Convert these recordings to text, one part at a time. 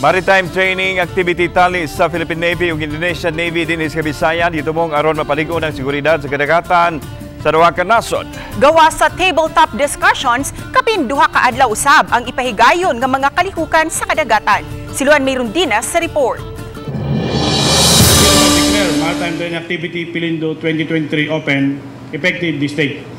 Maritime training activity tali sa Philippine Navy ug Indonesian Navy dinhi sa Kabisayan gitumong aron mapalig-on ang seguridad sa kadagatan sa duha ka nasod. Gawas sa tabletop discussions, kapin 2 ka adlaw usab ang ipahigayon nga mga kalihukan sa kadagatan. Si Luan Mayrondinas sa report. Declare Maritime Training Activity Pilindo 2023 open, effective this date.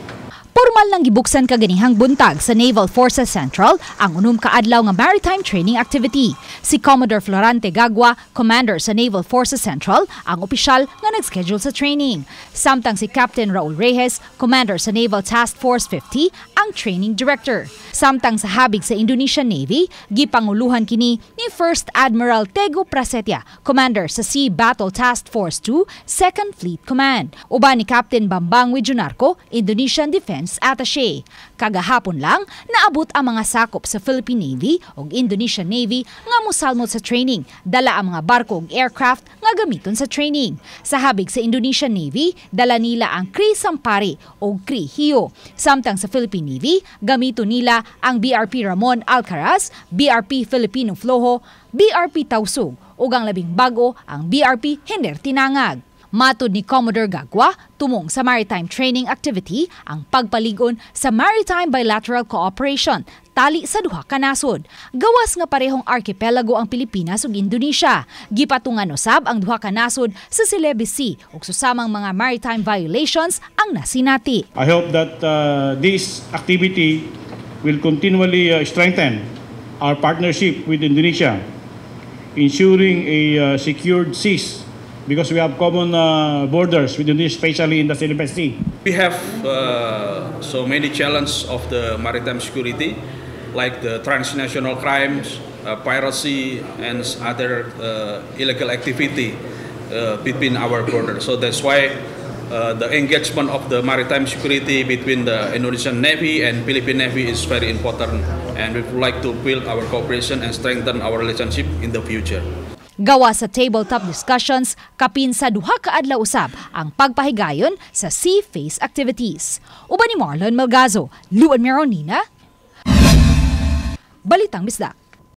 Pormal nang gibuksan kaganihang buntag sa Naval Forces Central ang 6 ka adlaw nga maritime training activity. Si Commodore Florante Gagua, commander sa Naval Forces Central, ang opisyal nga nag-schedule sa training. Samtang si Captain Raul Reyes, commander sa Naval Task Force 50, ang training director. Samtang sa habig sa Indonesian Navy, gipanguluhan kini ni First Admiral Tego Prasetya, commander sa Sea Battle Task Force 2, Second Fleet Command. Uban ni Captain Bambang Widjonarko, Indonesian Defense Attaché. Kagahapon lang, naabot ang mga sakop sa Philippine Navy ug Indonesian Navy nga mosalmot sa training, dala ang mga barko ug aircraft nga gamiton sa training. Sa habig sa Indonesian Navy, dala nila ang KRI Sampari ug KRI Hiyo. Samtang sa Philippine Navy, gamiton nila ang BRP Ramon Alcaraz, BRP Filipino Flojo, BRP Tausug ug ang labing bag-o, ang BRP Hinder Tinangag. Matod ni Commodore Gagua, tumong sa maritime training activity ang pagpaligon sa maritime bilateral cooperation tali sa duha ka nasod. Gawas nga parehong archipelago ang Pilipinas ug Indonesia. Gipatungan usab ang duha ka nasod sa Celebes Sea ug susamang mga maritime violations ang nasinati. I hope that this activity will continually strengthen our partnership with Indonesia, ensuring a secured seas because we have common borders with Indonesia, especially in the Celebes Sea. We have so many challenges of the maritime security, like the transnational crimes, piracy, and other illegal activity between our borders. So that's why the engagement of the maritime security between the Indonesian Navy and Philippine Navy is very important, and we would like to build our cooperation and strengthen our relationship in the future. Gawas sa tabletop discussions, kapin sa 2 ka adlaw usab ang pagpahigayon sa sea phase activities. Uban ni Marlon Melgazo, Luan Meronina, Balitang Bisdak.